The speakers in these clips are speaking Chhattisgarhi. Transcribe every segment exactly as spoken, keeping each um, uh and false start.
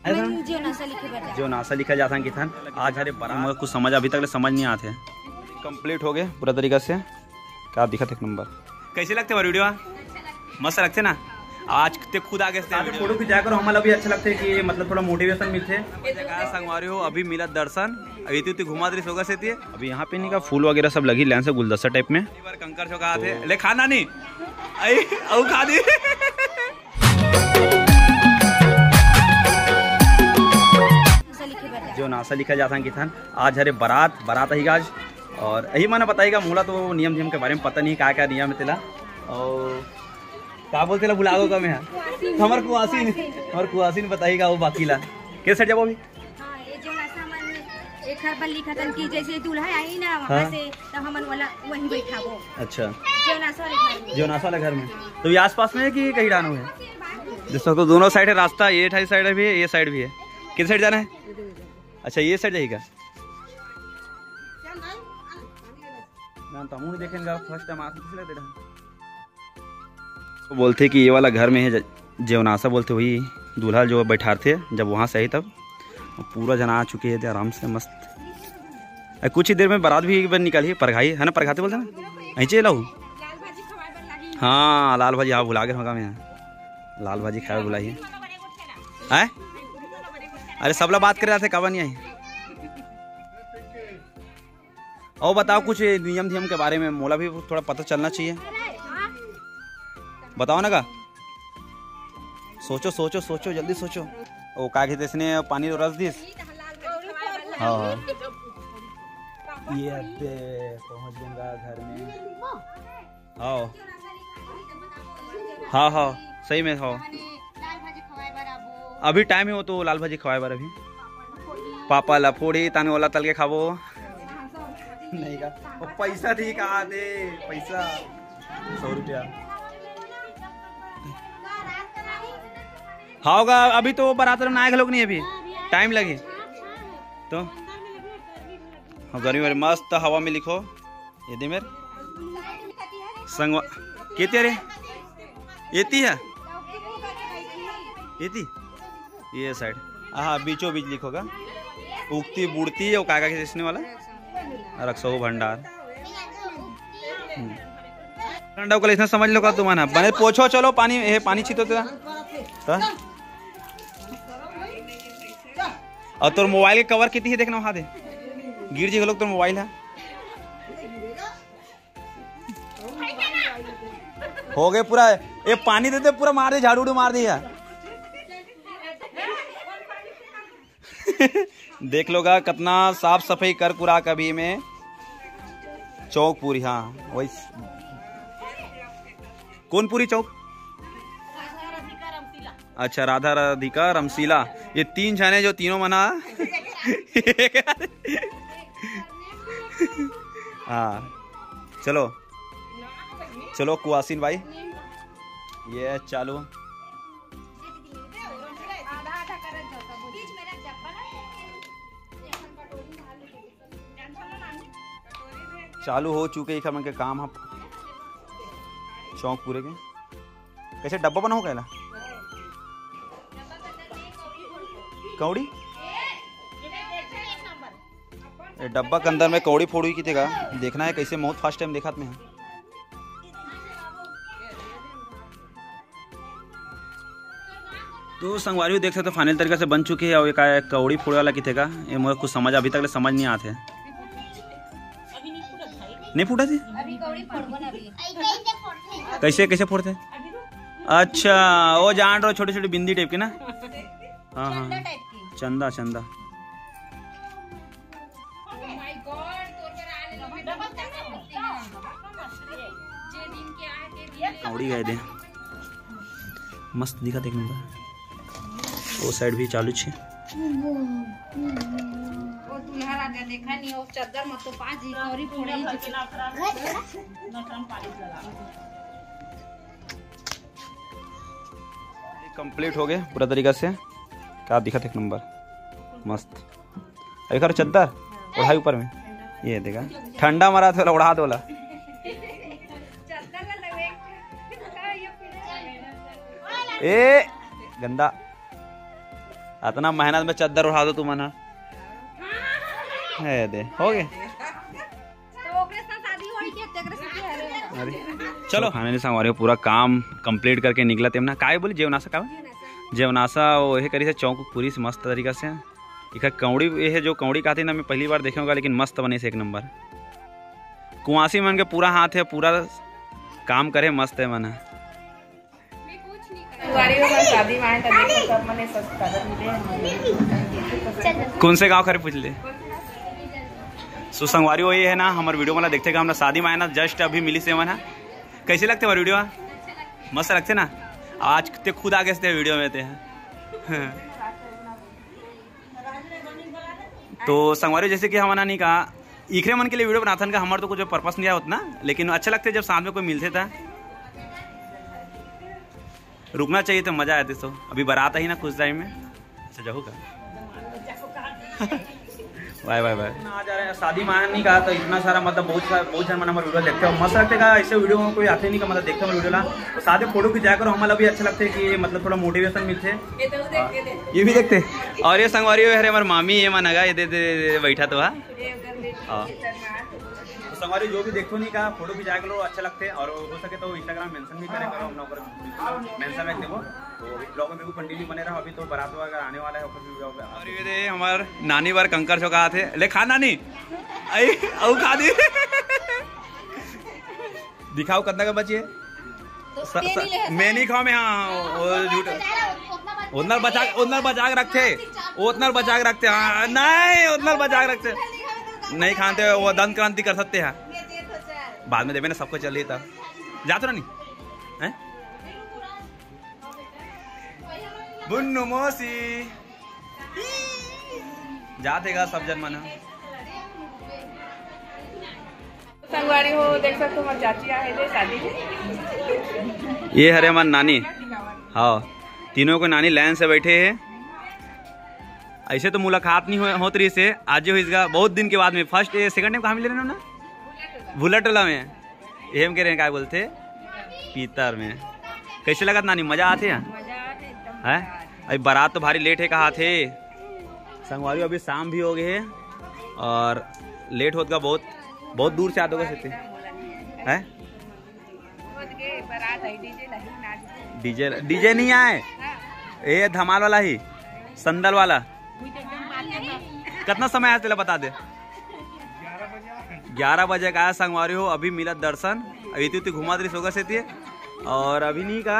जेवनासा लिखे बर जात हन। आज हरे बरात, मगर कुछ समझ, अभी तक ले समझ नहीं आत हे। कंप्लीट हो गए पूरा तरीका से। का दिखत एक नंबर। कैसे लगथे हमारे वीडियो? मस्त लगथे ना। आज ते खुद आगे से फोटो खिंचाया करो, हमला भी अच्छा लगथे कि मतलब थोड़ा मोटिवेशन मिलथे। संगवारी हो, अभी मिला दर्शन, अभी इतनी घुमा दृश्य होगा से। अभी यहाँ पे नहीं का फूल वगैरह सब लगी लाइन से, गुलदस्ता टाइप में। कंकर चौक आथे, ले खाना नहीं आई, औ खा दी। जेवनासा लिखे जात हन किथन। आज हरे बरात, बरात आही आज। और यही मन बताइएगा, मोला तो नियम धियम के बारे में पता नहीं, का का नियम हे तेला। और का बोलथे ला, भुला गो का मैं हा। हमर कुआसिन, हमर कुआसिन बताइएगा वो बाकी ला। के side जाबो अभी? हाँ, ये जेवनासा मन एक हर बल्ली खतन की, जैसे दूल्हा आई ना वहाँ हाँ। से, तो हमन वाला वहीं बैठाबो। अच्छा। जेवनासा वाले घर में। जेवनासा वाले घर में। तो ये आसपास में है कि कहीं डानो है? जैसे तो दोनों side है रास्ता, ये ठाई side है भी है, ये side भी है। किस side जाना है? अच्छा, ये side जाएगा। ना, तमू नहीं देखेंगे, first time आके किस लगते रहा। तो बोलथे कि ये वाला घर में है ज-, जेवनासा बोलथे, वही दूल्हा जो बैठारथे, जब वहाँ से आई तब। पूरा जना आ चुके हैं आराम से, मस्त। ए, कुछ ही देर में बारात भी एक बार निकलही, परघाई है ना, परघाते बोलथे ना, ऐसे लाऊ। हाँ, लाल भाजी, हाँ, भुला गए होगा मैं, लाल भाजी खाए बुलाई है। अरे, सबला बात करे जाथे, काबर नहीं आई? और बताओ कुछ नियम धियम के बारे में, मोला भी थोड़ा पता चलना चाहिए। बताओ ना का। सोचो, सोचो, सोचो, जल्दी सोचो। ओ, का कहिथे, इसने पानी रस दिस। हाँ, हाँ। ये दे, पहुँच गंगा घर में। हाँ। हाँ, हाँ, सही में, हाँ। अभी टाइम है, वो तो लाल भाजी खवाए बर अभी। पापा ला फोड़ी, ताने ओला तल के खाबो। नहीं का, वो पैसा दी कहाँ दे, पैसा। सौ रुपया। हाँ, होगा, अभी तो बारात ना आए घलोक नहीं, अभी टाइम लगे। तो हाँ, गर्मी वाली मस्त हवा में लिखो। ये दे मेर संगवा, केती रे? एती है? एती? ये side। हाँ, बीचों बीच लिखोगा। उगती बुड़ती है, वो काका के इसने वाला? रक्सऊ भंडार। हम्म। भंडार को इतना समझ लो का तुम ना। बने पोछो, चलो पानी, ये पानी छीतो तेरा। हाँ? और तोर मोबाइल के कवर कितनी है देखना वहाँ दे। गिर जी लोग तोर मोबाइल है। हो गए पूरा, ये पानी देते पूरा मार दे, झाड़ू उड़ू मार दिया। देख लोगा कितना साफ सफाई कर कुरा कभी में। चौक पूरी, हाँ वही। कौन पूरी चौक? अच्छा, राधा राधिका रमशीला, ये तीन झने जो तीनों मना। हाँ, चलो चलो कुआसिन भाई, ये चालू। चालू हो चुके ही हमन के काम ह चौक पूरे के। कैसे डब्बा बना हो गया कौड़ी? ये डब्बा के अंदर में कौड़ी फोड़ी की तेगा देखना है कैसे, बहुत फर्स्ट टाइम देखा मैं। तो संगवारी देख सकते हो, फाइनल तरीका से बन चुके हैं। और ये का कौड़ी फोड़े वाला किथे का, ये मोला कुछ समझ, अभी तक ले समझ नहीं आते। नहीं फूटा थी? अभी कौड़ी फोड़बो ना अभी। कैसे, कैसे फोड़ते? अच्छा, वो जान रहो, छोटे छोटे बिंदी टाइप के ना। हाँ, हाँ। चंदा टाइप की। चंदा, चंदा। कौड़ी गए दे। मस्त दिखा देख नंबर। वो साइड भी चालू छे। वो दूल्हा राजा देखा नहीं, वो चद्दर मत तो पाजी, कौड़ी फोड़े। कंप्लीट हो गए पूरा तरीका से। का दिखत एक नंबर मस्त। एकर चद्दर ओढ़ाई ऊपर में, ये देखा ठंडा मरा थोड़ा ओढ़ा दोला। ए गंदा। अतना मेहनत में चद्दर उठा दो तुमन ह। हे दे, हो गे। तो ओकरे साथ शादी होई के तेकरे साथ हरे। अरे, चलो, finally संगवारी हो, पूरा काम complete करके निकलत हे हमन। काय बोली, जेवनासा का? जेवनासा वो ये करी से चौक पूरी से मस्त तरीका से। इखर कौड़ी, ये है जो कौड़ी कहते ना, मैं पहली बार देखे होगा, लेकिन मस्त बने से एक नंबर। कुआसी मन के पूरा हाथ है, पूरा काम करे मस्त है मन। संगवारी हो, हमर शादी में आए त देखो, सब मने सब स्वागत मिले हमारे। कौन से गांव खरे पूछ ले? सो संगवारी हो, ये है ना, हमर video वाला देखते का, हमरा शादी में आए ना, just अभी मिली से मन है। कैसे लगते हमारे video? मस्त लगते ना। आज ते खुद आगे से video में थे। तो संगवारी, जैसे कि हमन नहीं कहा, इखरे मन के लिए video बनाथन का, हमार तो कुछ purpose नहीं होता ना, लेकिन अच्छा लगते जब साथ में कोई मिलते था। रुकना चाहिए तो मजा आते। तो अभी बारात आई ना कुछ time में। अच्छा, जाहू का? बाय, बाय, बाय। ना आ जा रहे हैं, शादी में आया नहीं कहा, तो इतना सारा, मतलब, बहुत सारा, बहुत जन मन हमर video देखते हो, मस्त लगते का। ऐसे video में कोई आते नहीं का, मतलब, देखते हो video ला, तो साथ में photo खिंचाया करो, हमारा भी अच्छा लगते कि, मतलब, थोड़ा motivation मिलते। ये भी देखते। और ये संगवारी हो, अरे, हमारे मामी, ये मन आगा, ये दे, दे, दे, दे, बैठा तो हा। हाँ। तो संगवारी, जो भी देखो नहीं का, photo खिंचाया करो, अच्छा लगते। और हो सके तो Instagram mention भी करे करो, हम लोग mention रख देबो। तो vlog में बिल्कुल continue बने रहो, अभी तो बारात वगैरह आने वाला है, ओकर भी vlog है। और ये दे हमार नानी बर कंकर चौका आथे। ले खा नानी। आई, अउ खा दी। दिखाओ कितना का बची है। तो स-, तेल स-, ही ले मैं नहीं खाऊं मैं, हाँ, वो, वो झूठ। उतना बचा, उतना बचा के रखते, उतना बचा के रखते, हाँ, नहीं, उतना बचा के रखते। नहीं खाते, वो दंत क्रांति कर सकते हैं। बाद में देवे ना, सबको चल रही था। जा तो रानी, हैं? बुन्नू मौसी। जात हे गा सब जन मन ह। संगवारी हो, देख सकते हो, हमारी चाची आए थे शादी में। ये हरे हमार नानी। हाँ, तीनों को नानी line से बैठे हैं। ऐसे तो मुलाकात नहीं हो, होत रही से, आज हो इसका बहुत दिन के बाद में first, ये second time कहाँ मिले रहे ना? भूला टोला में। एम के रहे, काय बोलते? पीतर में। कैसे लगत नानी, मजा आते हैं? मजा आते एकदम। हैं? अभी बारात तो भारी late है कहा थे। संगवारी, अभी शाम भी हो गए है और late होत का बहुत, बहुत दूर से आते होगा सेती। हैं? DJ, DJ नहीं आए। ये धमाल वाला ही, संदल वाला। कितना समय आया तेला बता दे। ग्यारह बजे का आया संगवारी हो, अभी मिला दर्शन। अभी इतनी, इतनी घुमा दे रही होगा सेती। और अभी नहीं का,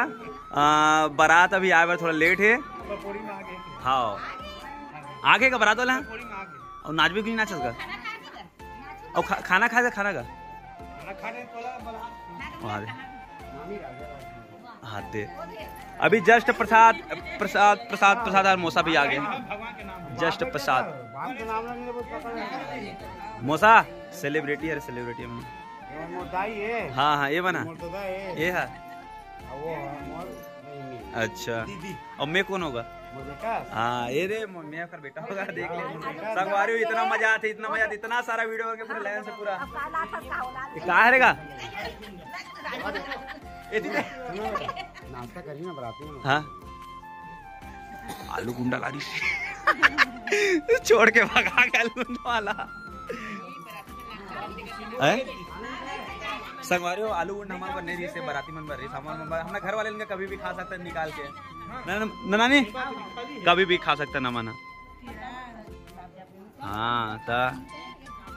आ, बारात अभी आए बर थोड़ा late है। हाँ, आगे का बारात वाला। और नाच भी कुछ नाच का। और खा-, खाना खाए थे, खाना का। वहाँ दे। हाथ दे। अभी just प्रसाद, प्रसाद, प्रसाद, प्रसाद और मौसा भी आ गए। Just प्रसाद। मौसा celebrity है, celebrity हम। हाँ, हाँ, ये बना। ये है। अच्छा। और मैं कौन होगा? हाँ, ये रे, मैं कर बेटा होगा, देख ले। संगवारी हो, इतना मजा आते, इतना मजा आते, इतना सारा video करके पूरा line से पूरा। ये कहाँ रहेगा? ये दीदी। नाश्ता करी ना, बराती में। हाँ। आलू गुंडा ला रही। छोड़ के भगा के आलू गुंडा वाला। हैं? संगवारी हो, आलू गुंडा हमारे बर नहीं रही से, बराती मन बर रही, सामान मन बर। अपना घर वाले इनका कभी भी खा सकते हैं निकाल के। ना, ना, ना, नानी, कभी भी खा सकते हैं ना, माना। हाँ, त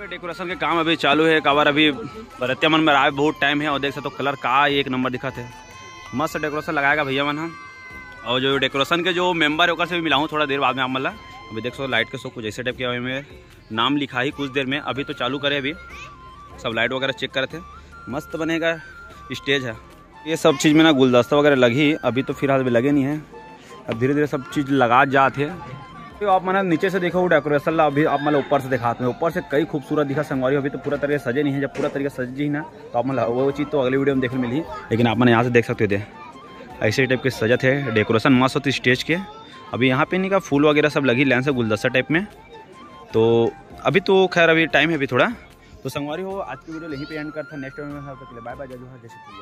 decoration के काम अभी चालू है। काबर अभी बरतिया मन में आए बहुत time है और देख सकते हो colour का एक नंबर दिखत है, मस्त decoration लगाएगा भैया मन ह। और जो decoration के जो member है ओकर से भी मिलाहूँ थोड़ा देर बाद में आप मन ला। अभी देख सकते हो light के show कुछ ऐसे type के आए हुए हैं। नाम लिखा ही कुछ देर में, अभी तो चालू करे, अभी सब light वगैरह check करत हे, मस्त बनेगा stage है। ये सब चीज़ में ना गुलदस्ता वगैरह लगी, अभी तो फिलहाल भी लगे नहीं है, अब धीरे धीरे सब चीज़ लगा जात है। तो आप मन नीचे से देखो decoration ला, अभी आप मन ला ऊपर से दिखाते हैं, ऊपर से कई खूबसूरत दिखा संगवारी। अभी तो पूरा तरीके से सजे नहीं है, जब पूरा तरीके से सज जी ना तो आप मन ला वो चीज़ तो अगले video में देखने मिली, लेकिन आप मन यहाँ से देख सकते हो दे ऐसे type के सजत है, decoration मस्त होती stage के। अभी यहाँ पे नहीं का फूल वगैरह सब लगी line से गुलदस्ता type में। तो अभी तो खैर अभी time है अभी थोड़ा। तो संगवारी हो, आज की video यहीं पे end करता। Next video में, तब तक के लिए bye bye, जय जोहार, जय श्री कृष्ण।